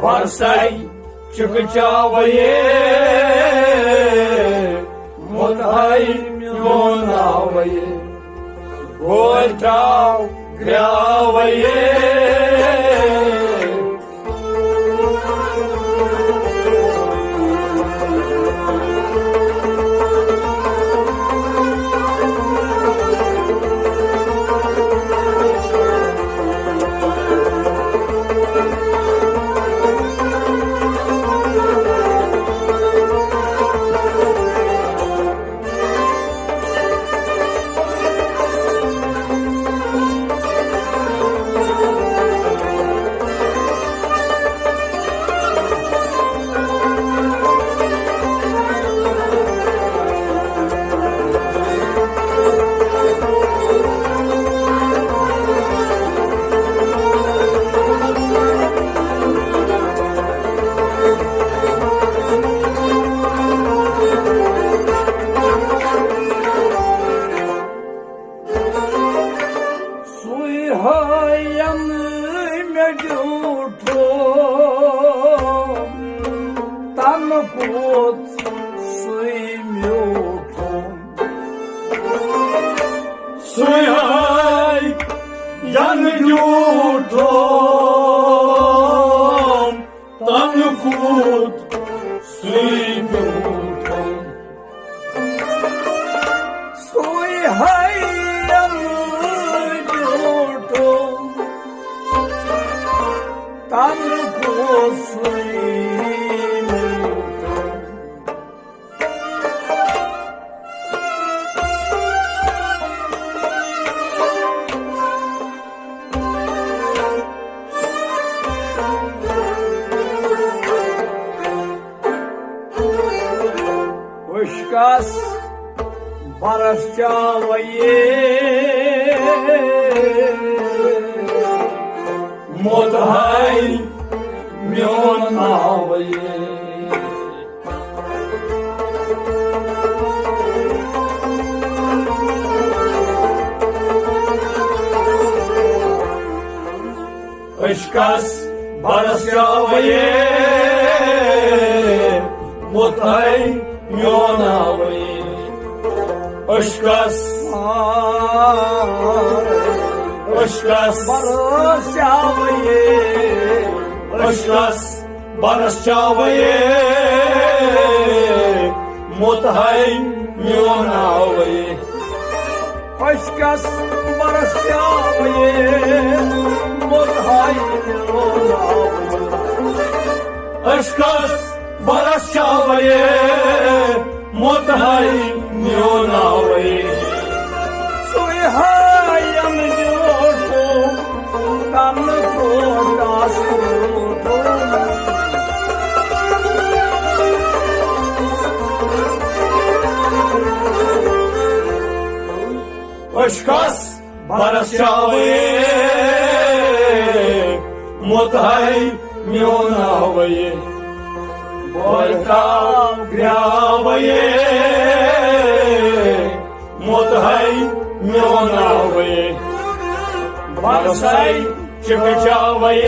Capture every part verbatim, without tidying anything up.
پرسے چکچاوے، مدعی میون آوے، گول تراو گراوے۔ سُے ہایم مےٚ ڈیوٗٹھو، تَنہٕ کھوٚت سُے میوٗٹھو۔ سُے ہاے ین ڈیوٗٹھو، تَنہٕ کھوٚت سُے میوٗٹھو۔ سُے ہاے ین ڈیوٗٹھو، تَنہٕ کھوٚت سُے میوٗٹھو۔ عشقس برس چاوے، مدعی میون آوے۔ عشقس برس چاوے، مدعی میون آوے۔ عشقس، عشقس برس چاوے۔ عشقس برس چاوے، مدعی میون آوے۔ عشقس برس چاوے، مدعی میون آوے۔ عشقس برس چاوے، مدعی میون آوے۔ سُے ہایم ڈیوٗٹھو، تَنہٕ کھوٚت سُے میوٗٹھو۔ عشقس برس چاوے، مدعی میون آوے۔ بولتا گراوے، مدعی میون آوے۔ برسے چکچاوے۔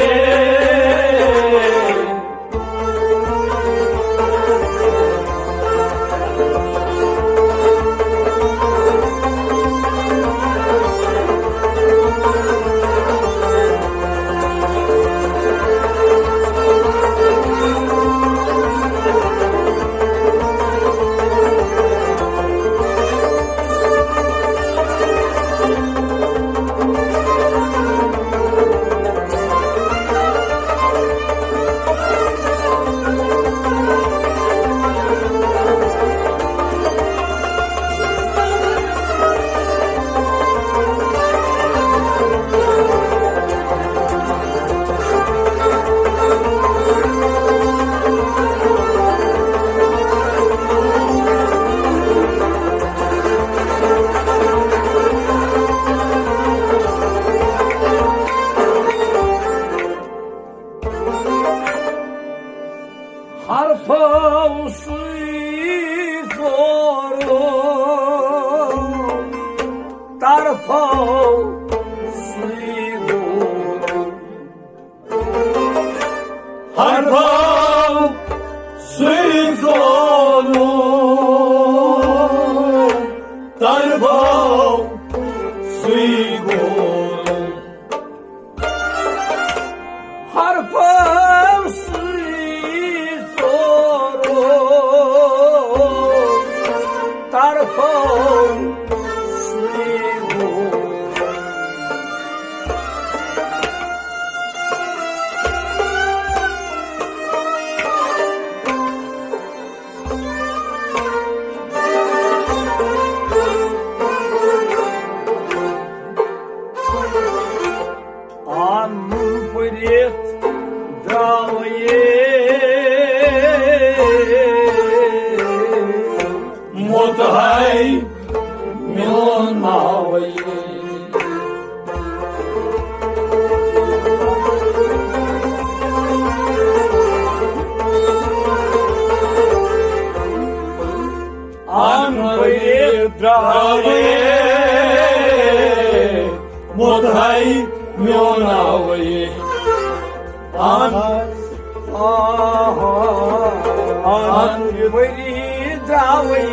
رِتھ درٛاوے موتہے میون ناوے۔ ان پٔرِتھ درٛاوے موتہے میون ناوے۔ ان، ان پٔرِتھ درٛاوے،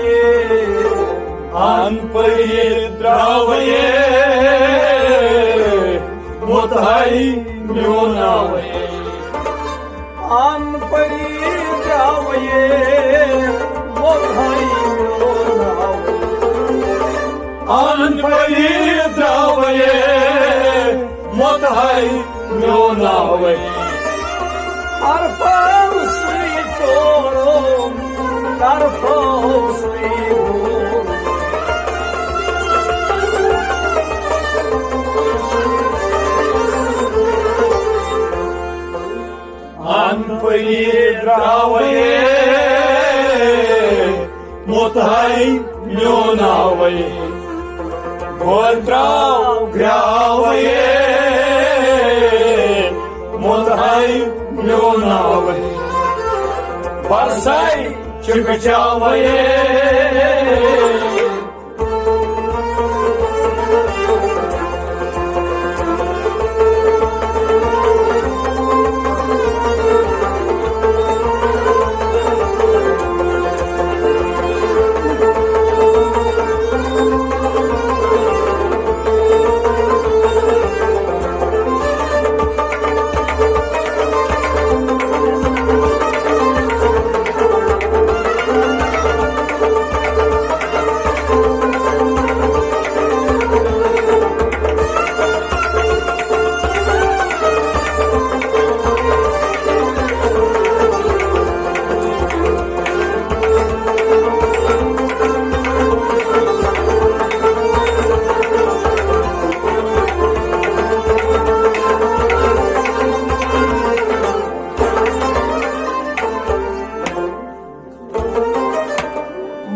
ان پٔرِتھ درٛاوے موتہے میون ناوے۔ ان پٔرِتھ درٛاوے موتہے میون ناوے۔ ان پٔرِتھ درٛاوے موتہے میون ناوے۔ طرفو سُے ژوٚل، طرفو سُے بوٗل۔ ان پٔرِتھ درٛاوے موتہے میون ناوے۔ گور ترٛاو گرٛاوے موتہے میون ناوے۔ برسے چھِکھ چاوے۔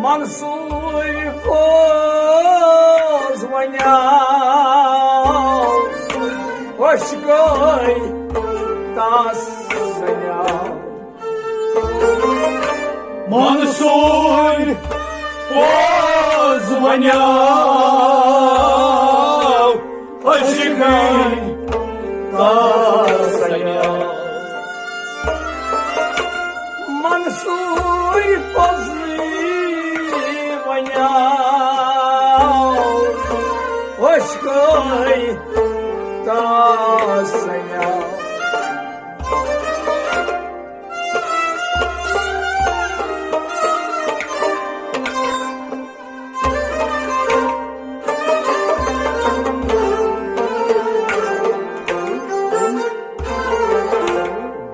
منصور پوٚز ونیاو، أچھ گٔے تس سنیاو۔ منصور پوٚز ونیاو، أچھ گٔے تس سنیاو۔ منصور پوٚزٕے ونیاو، أچھ گٔے تس سنیاو۔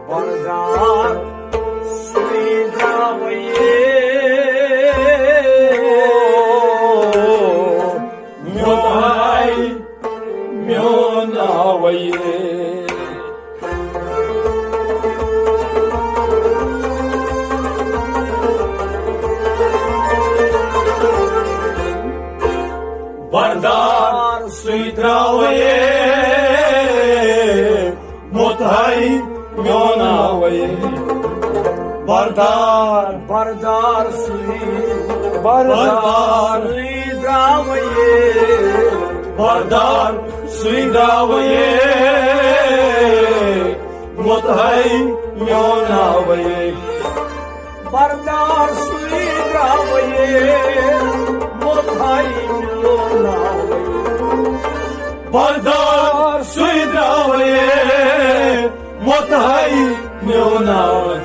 بردار سُے درٛاوے میون آے، میون آوے۔ بردار سُے درٛاوے موتہے میون آوے۔ بردار، بردار سُے، بردار سُے درٛاوے۔ بردار سُے درٛاوے موتہے میون آوے۔ بردار سُے درٛاوے موتہے میون آوے۔ بردار سُے درٛاوے موتہے میون آوے۔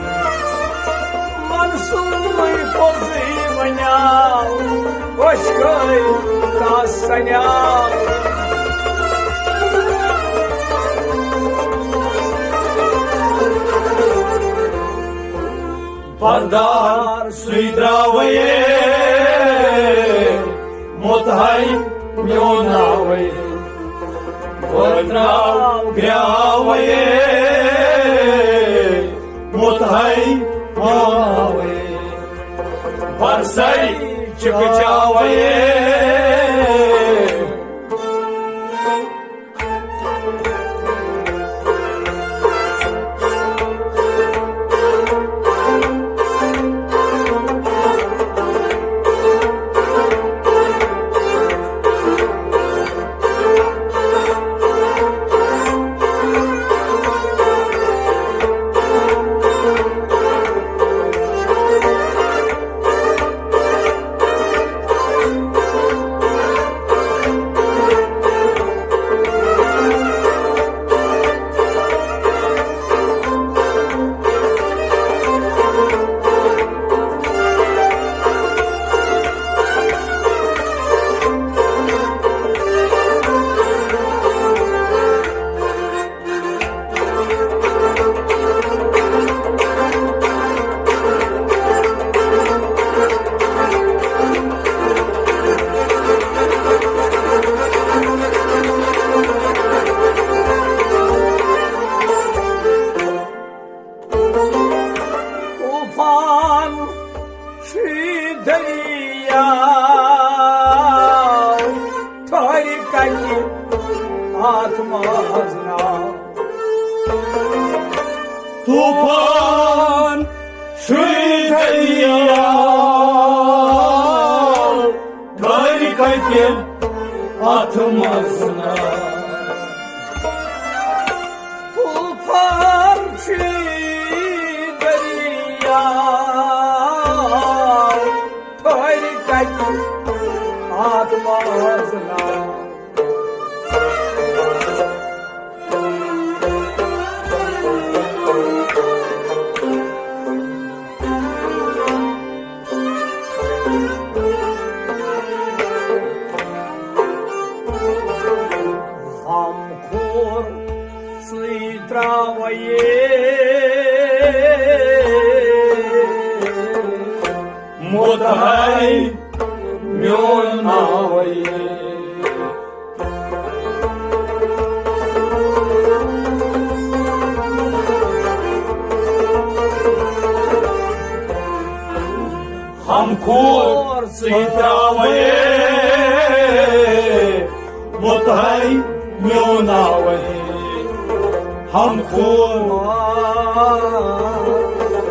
منصور پوٚزٕے ونیاو، أچھ گٔے تس سنیاو۔ بردار سُے درٛاوے موتہے میون آوے۔ وتراو گراوے، متہے میوناوے، برسے چکچاوے۔ طوفان چھُ دریا، ٹھہرِ کتہِ اتھ منٛز ناو۔ طوفان چھُ دریا، ٹھہرِ کتہِ اتھ منٛز ناو۔ طوفان چھُ دریا، ٹھہرِ کتہِ اتھ منٛز ناو۔ غم کھور ژٕے ترٛاوَے، مُتہَے میون ناوَے۔ غم کھور ژٕے ترٛاوَے، مُتہَے میون ناوَے۔ غم کھور،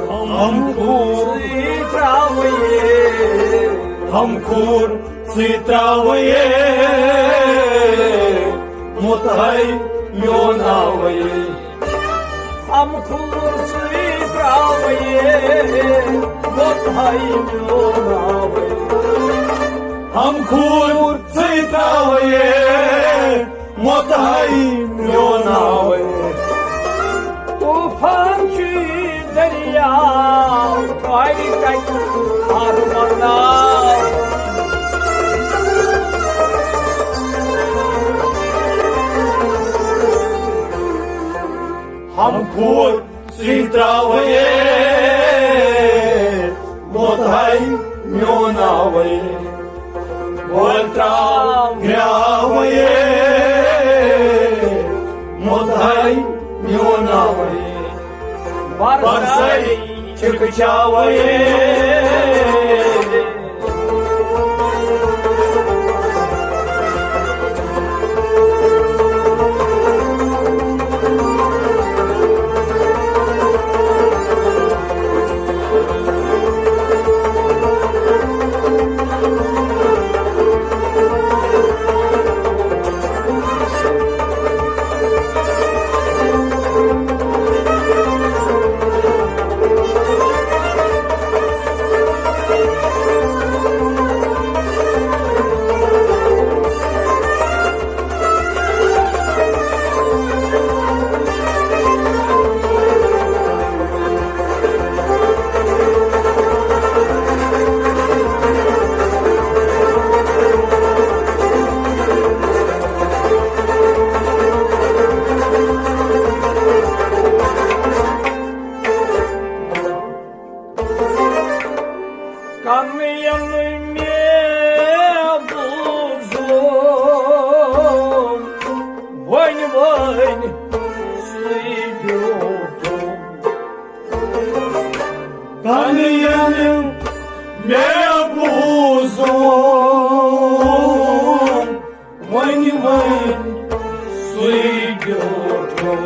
غم کھور ژٕے ترٛاوَے۔ غم کھور ژٕے ترٛاوَے، مُتہَے میون ناوَے۔ غم کھور ژٕے ترٛاوَے، مُتہَے میون ناوَے۔ غم کھور ژٕے ترٛاوَے، مُتہَے میون ناوَے۔ طوفان چھُ دریا، ٹھہرِ کتہِ اتھ منٛز ناو۔ غم کھور ژٕے ترٛاوَے، مُتہَے میون ناوَے۔ وۄلۍ ترٛاو گرٛاوَے، مُتہَے میون ناوَے۔ برسَے چھِکھ چاوَے۔ وۄنۍ سُے بیوٗٹھُم۔ کَنہٕ ییٚلہِ مےٚ بوٗزُم، وۄنۍ وۄنۍ سُے بیوٗٹھُم۔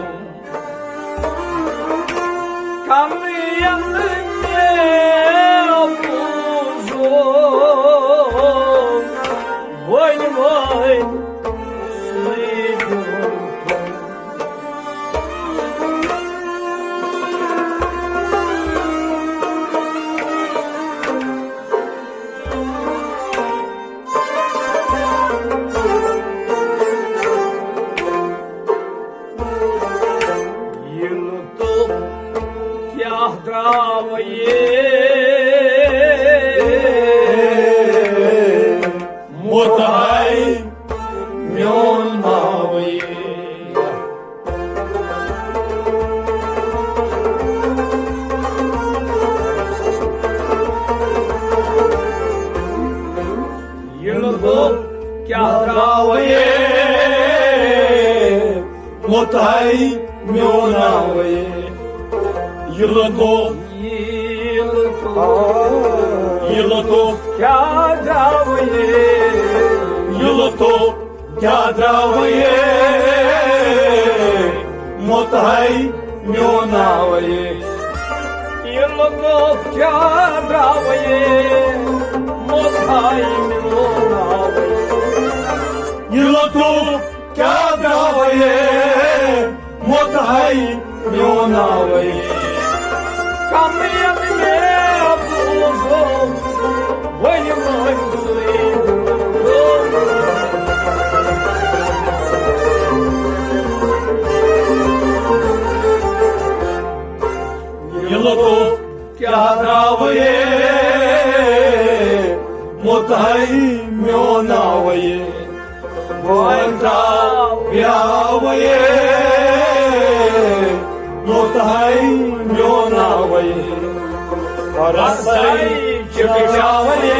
کَنہٕ ییٚلہِ مےٚ بوٗزُم، وۄنۍ وۄنۍ سُے بیوٗٹھُم۔ یہِ لطف کیٛاہ درٛاو یہِ؟ مُتہاے میون ناوٕے۔ یہِ لطف کیٛاہ درٛاو یہِ؟ مُتہاے میون ناوٕے۔ یہِ لطف، یہِ لطف، یہِ لطف کیٛاہ درٛاو یہِ؟ یہِ لطف کیٛاہ درٛاو یہِ؟ مُتہاے میون ناوٕے۔ یہِ لطف کیٛاہ درٛاو یہِ؟ مُتہاے میون ناوٕے۔ یہِ لطف کیٛاہ درٛاو یہِ؟ مُتہاے میون ناوٕے۔ کَمٕے یَتھ مےٚ بوٗزُم، وۄنۍ وۄنۍ سُے بوٗزُم۔ یہِ لطف کیٛاہ درٛاو یہِ؟ مُتہاے میون ناوٕے۔ وۄنۍ ترٛاو یاوٕے، مُتہاے میون ناوٕے۔ رسَے چھِ بچاوٕے۔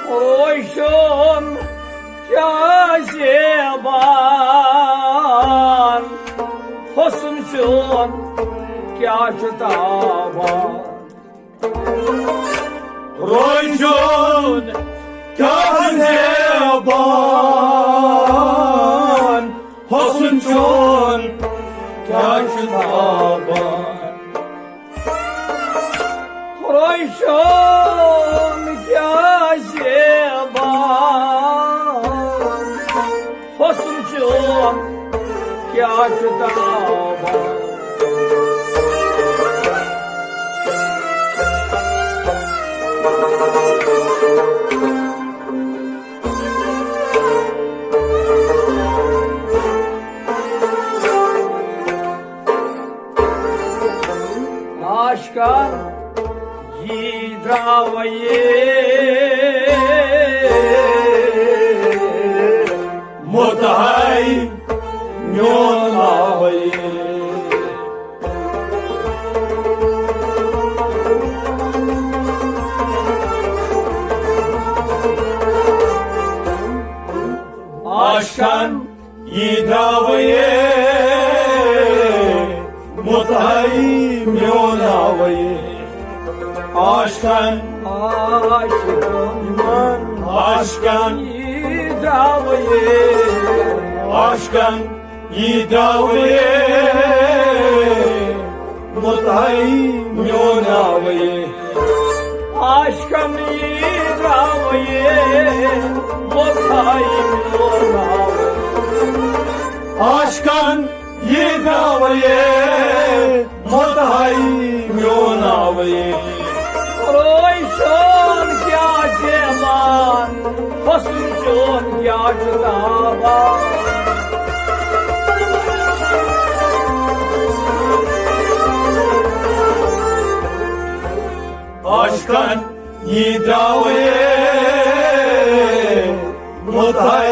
روشن کیٛاہ زیبان، حسن چون کیٛاہ چھُ تابان۔ روشن کیٛاہ زیبان، حسن چون کیٛاہ چھُ تابان۔ روشن کیٛاہ زیبان، حسن چون کیٛاہ چھُ تابان۔ عاشقن یی درٛاوے مُتہاے میون ناوے۔ عاشقن یی درٛاوے مُتہاے میون ناوے۔ عاشقن، عاشقن، عاشقن یی درٛاوے۔ عاشقن یی درٛاوے مُتہَے میون ناوٕے۔ عاشقن یی درٛاوٕے، مُتہَے میون ناوٕے۔ عاشقن یی درٛاوٕے، مُتہَے میون ناوٕے۔ روے چون کیٛاہ چھِ ایمان، حسن چون کیٛاہ چھُ تابان۔ عاشقن یی درٛاوٕے، مُتہَے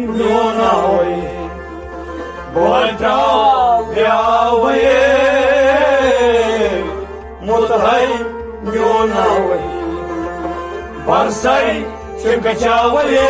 میون ناوٕے۔ بہٕ ترٛاو درٛاوٕے، مُتہَے میون ناوٕے۔ بہٕ سَے چھُ گژھاوٕے۔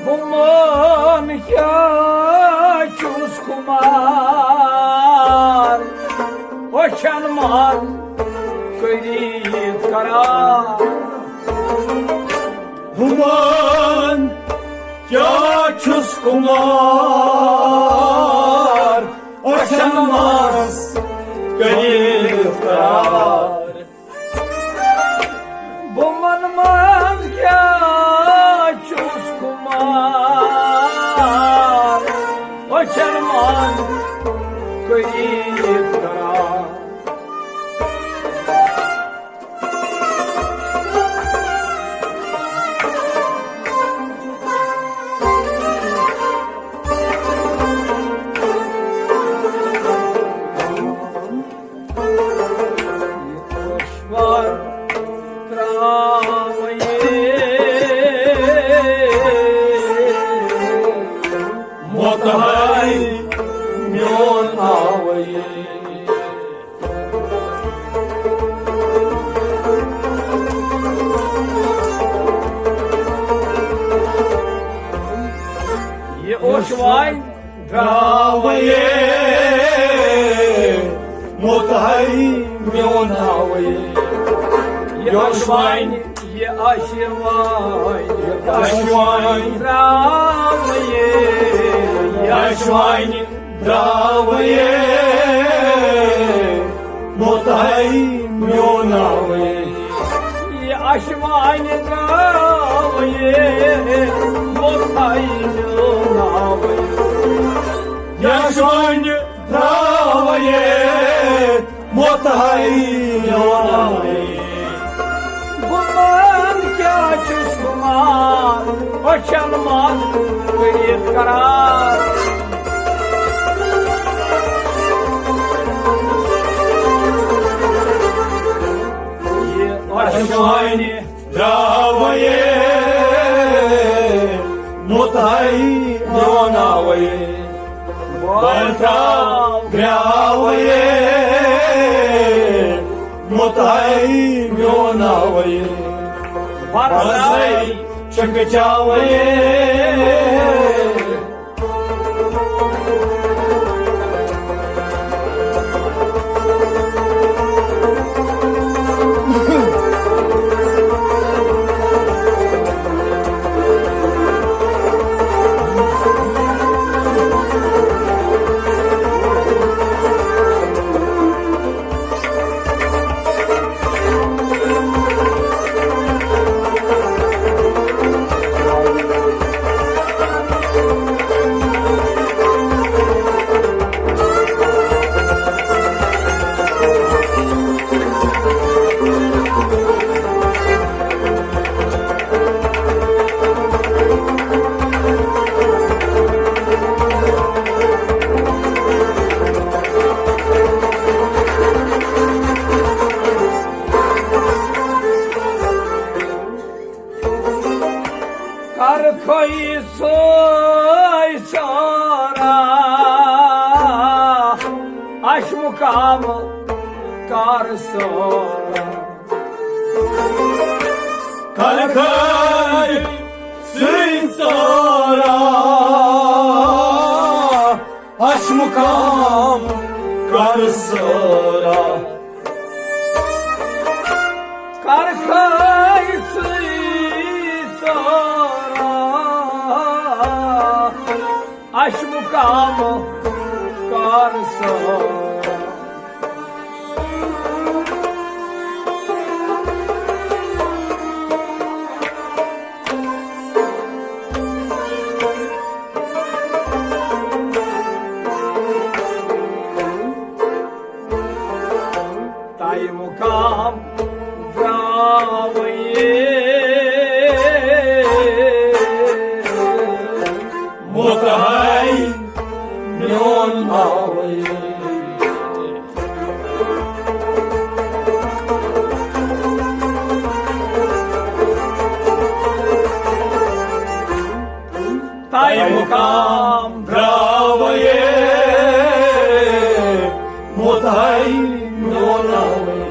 بہٕ من کیٛاہ چھُس خُمار، أچھن منٛز کٔرِتھ قرار۔ بہٕ من کیٛاہ چھُس خُمار، أچھن منٛز کٔرِتھ قرار۔ بہٕ من منٛز کیٛاہ چھُس خُمار، أچھن منٛز کٔرِتھ قرار۔ مُتہَے میون ناوٕے۔ یہِ اوس وۄنۍ درٛاوٕے، مُتہَے میون ناوٕے۔ یہِ اوس وۄنۍ، یہِ آسہِ وۄنۍ، یہِ آسہِ وۄنۍ درٛاوٕے، یہِ آسہِ وۄنۍ درٛاوٕے، مُتہَے میون ناوٕے۔ یہِ اَسہِ وانہِ درٛاوٕے، مُتہَے میون ناوٕے۔ یہِ اَسہِ وانہِ درٛاوٕے، مُتہَے میون ناوٕے۔ بہٕ من کیٛاہ چھُس خُمار، أچھن منٛز کٔرِتھ قرار۔ یہِ اَسہِ وانہِ درٛاوٕے، مُتہَے میون ناوٕے۔ بہٕ ترٛاو درٛاوٕے، مُتہَے میون ناوٕے۔ بہٕ سَے چھُکھ چاوٕے۔ کھوٚیہِ سُے سورا، اَسہِ مُقام کر سورا۔ کر کھوٚیہِ سُے سورا، اَسہِ مُقام کر سورا۔ کر کھوٚیہِ سُے سورا، اَسہِ مُقام کر سورا۔ تۄہہِ مُقام درٛاوٕے مُتہَے میون ناوٕے۔ تۄہہِ مُقام درٛاوٕے مُتہَے میون ناوٕے۔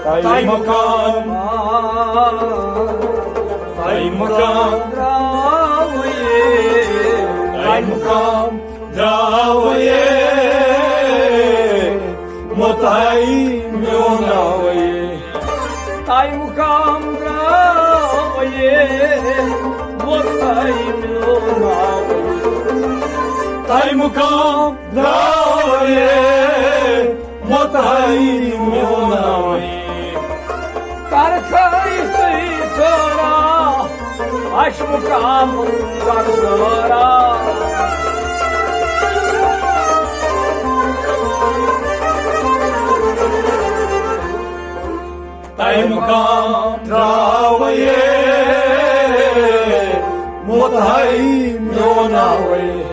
تۄہہِ مُقام، تۄہہِ مُقام درٛاوٕے، تۄہہِ مُقام درٛاوٕے مُتہَے میون ناوٕے۔ تۄہہِ مُقام درٛاوٕے مُتہَے میون ناوٕے۔ تۄہہِ مُقام درٛاوٕے مُتہَے میون ناوٕے۔ کر کھوٚیہِ سُے سورا، اَسہِ مُقام کر سورا۔ تۄہہِ مُقام درٛاوٕے مُتہَے میون ناوٕے۔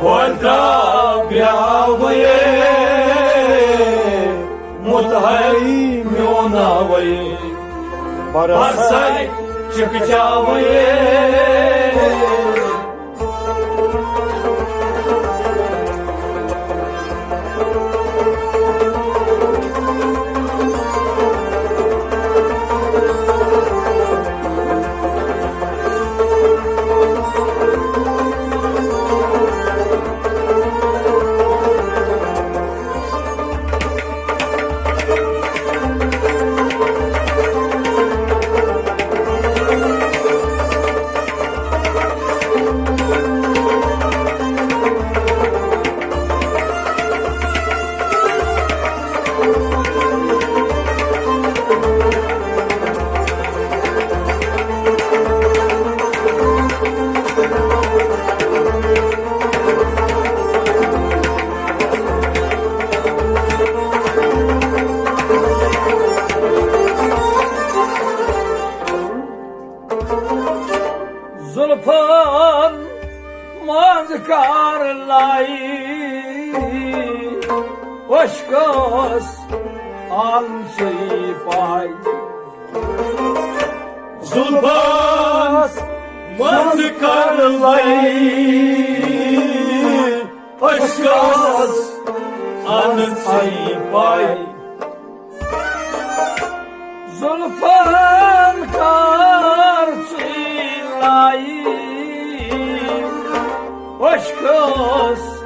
بۄہلہِ ترٛاو بیٛاوٕے مُتہَے میون ناوٕے۔ برسَے چِکچاوٕے۔ زُلفَن منٛز کر لایہِ عشقَس آنسٕے پاے۔ زُلفَس منٛز کر لایہِ عشقَس آنسٕے پاے۔ زُلفَن کر ژٕے لایہِ عشقَس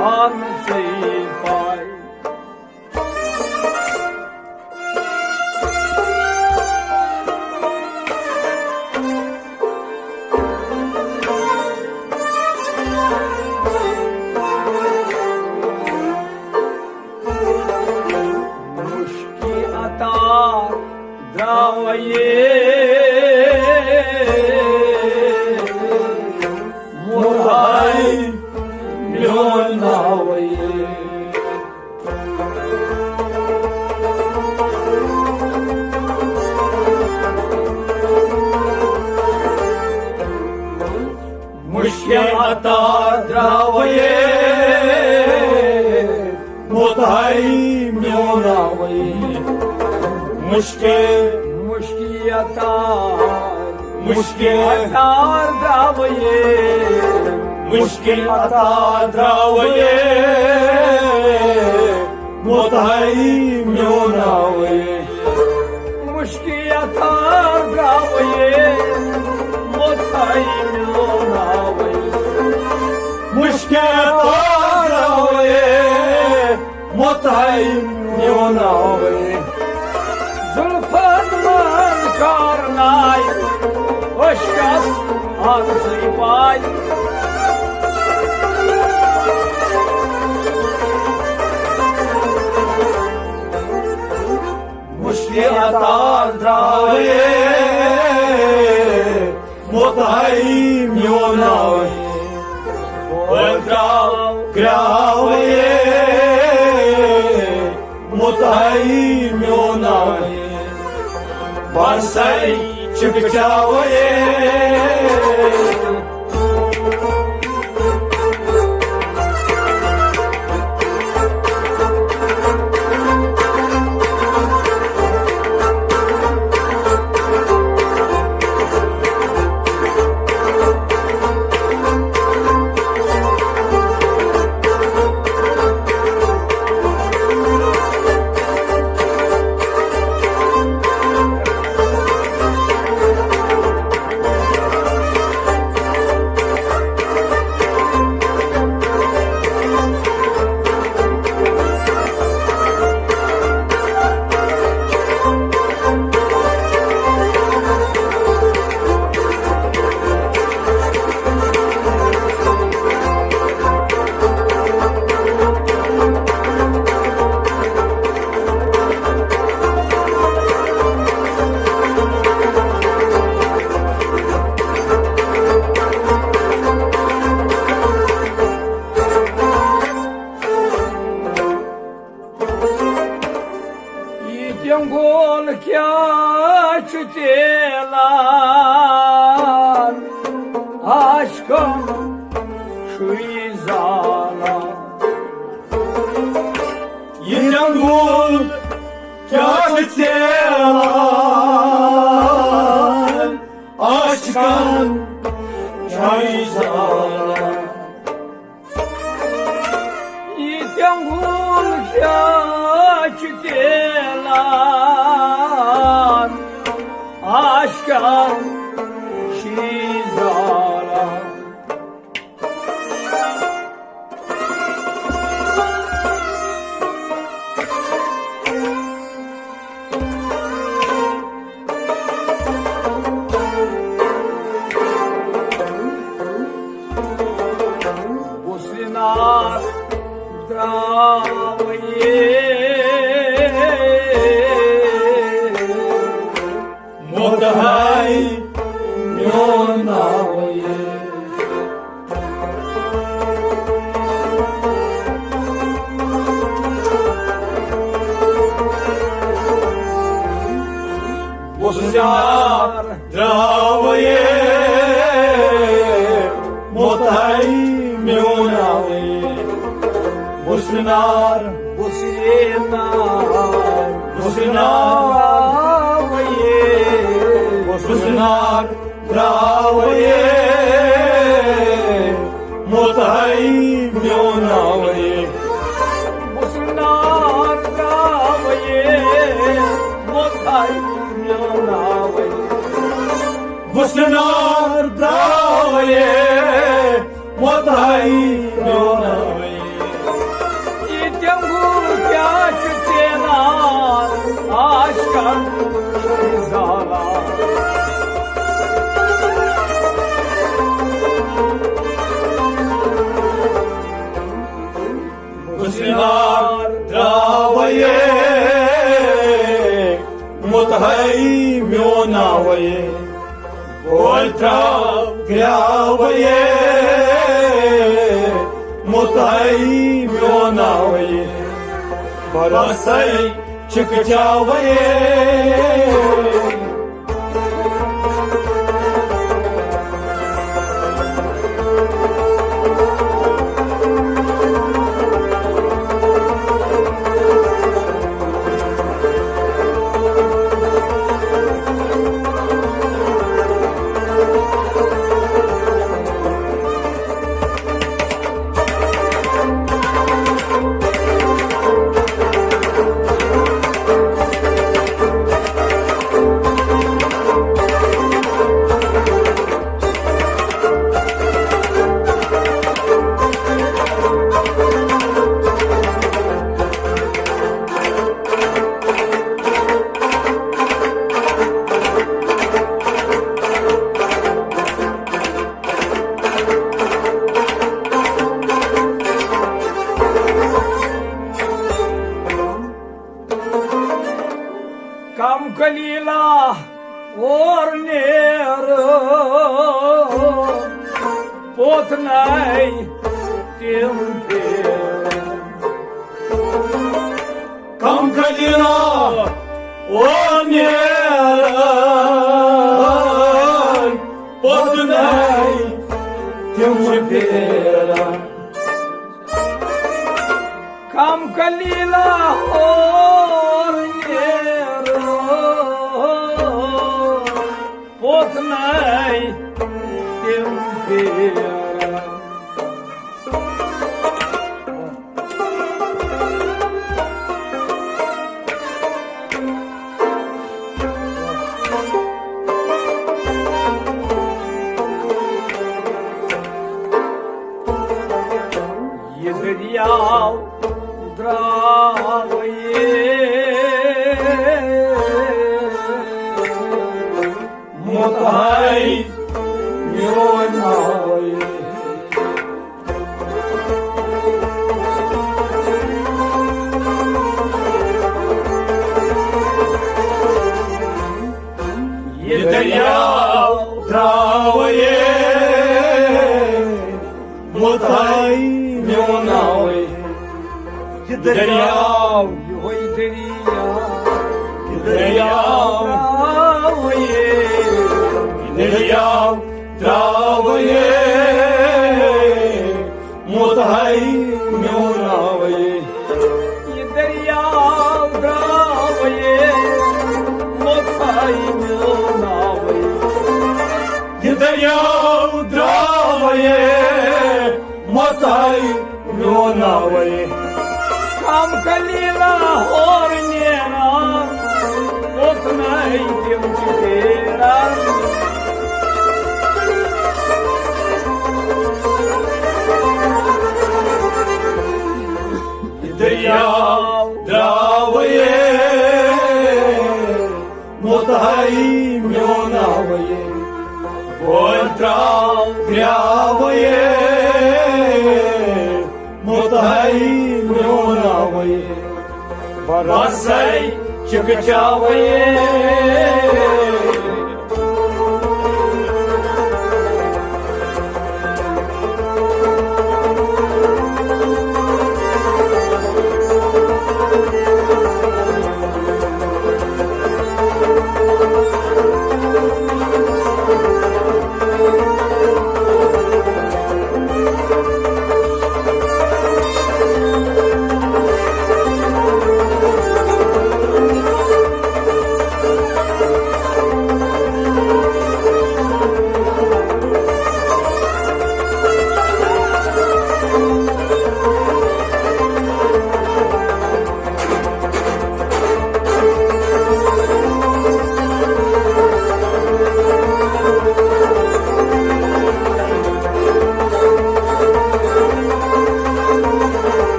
آنسٕے پاے۔ مُشکہِ عطا درٛاوٕے مُتہَے میون ناوٕے۔ مُشکہِ عطا درٛاوٕے مُتہَے میون ناوٕے۔ مُشکہِ، مُشکہِ عطا مُشکہِ عطار درٛاوے، مُشکہِ عطار درٛاوے، مُتحٲیی میوناوے۔ مُشکہِ عطار درٛاوے، مُتحٲیی میوناوے۔ مُشکہِ عطار درٛاوے، مُتحٲیی میوناوے۔ زُلفَن منٛز کارناے عشقَس آزٕے پاے۔ مُشکہِ عطار درٛاوے، مُتحٲیی میوناوے۔ بٲے درٛاو گرٛاوے، مُتحٲیی میوناوے۔ باسے چِکچاوے۔ یہِ تیوٚنٛگُل کیٛاہ چھُ تیلان، عاشقن چھُے زالان۔ یہِ تیوٚنٛگُل کیٛاہ چھُ تیلان، عاشقن چھُے زالان۔ یہِ تیوٚنٛگُل کیٛاہ چھُ تیلان، عاشقن چھُے زالان۔ بُسرِ نار درٛاوے، مُتحٲیی میوناوے۔ بُسرِ نار درٛاوے، مُتحٲیی میوناوے۔ بُسرِ نار، بُسرِ نار، بُسرِ نار، بُسرِ نار درٛاوے، مُتحٲیی میوناوے۔ بُسرِ نار درٛاوے، مُتحٲیی میوناوے۔ بُسرِ نار درٛاوے، مُتحٲیی میوناوے۔ یہِ تیوٚنٛگُل کیٛاہ چھُ تیلان، عاشقن چھُے زالان۔ بُسرِ نار درٛاوے، مُتحٲیی میوناوے۔ بٲے درٛاو گرٛاوے، مُتحٲیی میوناوے۔ باسے چِکچاوے۔ کم قلیلہ اور نیرٕ پوٚت نَے تِم پھیرٕ۔ کم قلیلہ اور نیرٕ پوٚت نَے تِم پھیرٕ۔ کم قلیلہ اور نیرٕ پوٚت نَے تِم پھیرٕ۔ یہِ دٔریاو درٛاو یہِ مُتہَے میون آوے۔ یہِ دٔریاو درٛاو یہِ مُتہَے میون آوے۔ یہِ دٔریاو، یِہوٚے دٔریاو، یہِ دٔریاو درٛاو یہِ، یہِ دٔریاو درٛاو یہِ مُتہَے میون آوے۔ یہِ دٔریاو درٛاو یہِ مُتہَے میون آوے۔ یہِ دٔریاو درٛاو یہِ مُتہَے میون آوے۔ کم قلیلہ اور نیرٕ پوٚت نَے تِم چھِ پھیرٕ۔ یہِ دٔریاو درٛاو یہِ مُتہَے میون آوے۔ بٲلۍ ترٛاو درٛاو یہِ مُتہَے میون آوے۔ بَسَے چِکچاوے۔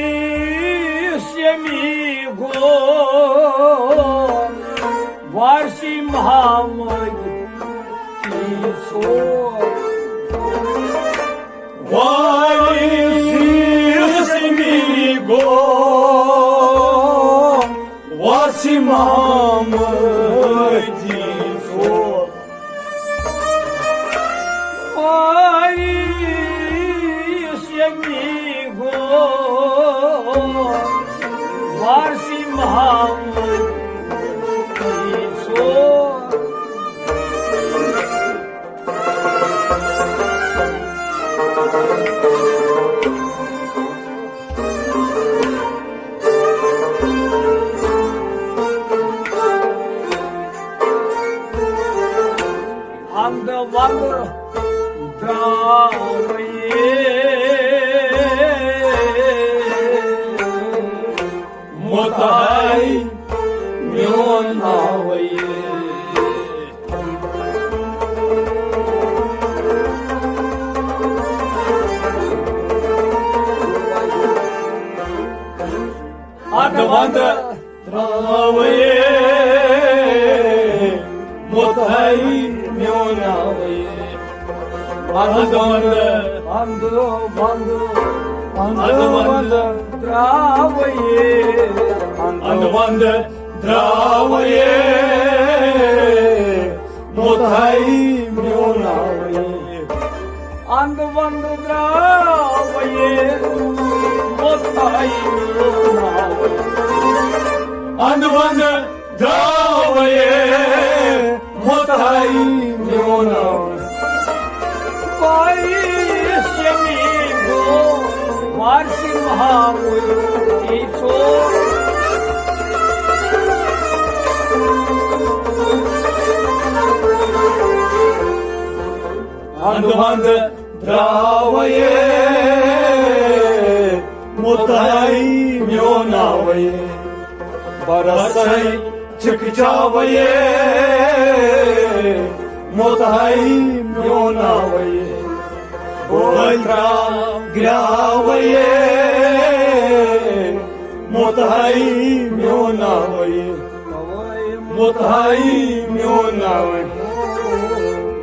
وارث یمی گو، وارثی محمد کی ژور۔ وارث یمی گو، وارثی محمد کی ژور۔ وارث یمی گو، وارثی محمد کی ژور۔ اندٕ ونٛدٕ درٛاو یہِ مُتہَے میون آوے۔ اَدٕ وَنٛدٕ ترٛاوَے مُتہَے میون آوَے۔ وَنٛدٕ، وَنٛدٕ، وَنٛدٕ، وَنٛدٕ۔ اندٕ ونٛدٕ درٛاوے، اندٕ ونٛدٕ درٛاوے، مُتہائی میوناوے۔ اندٕ ونٛدٕ درٛاوے، مُتہائی میوناوے۔ اندٕ ونٛدٕ درٛاوے، مُتہائی میوناوے۔ بایِس یمی گوٚو وارثِ محمود ژوٗر۔ اندٕ ونٛدٕ درٛاوے، مُتہائی میوناوے۔ برسے چکچاوے، مُتہائی میوناوے۔ بٲلۍ ترٛاو گرٛاوے، مُتہائی میوناوے۔ مُتہائی میوناوے،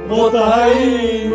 مُتہائی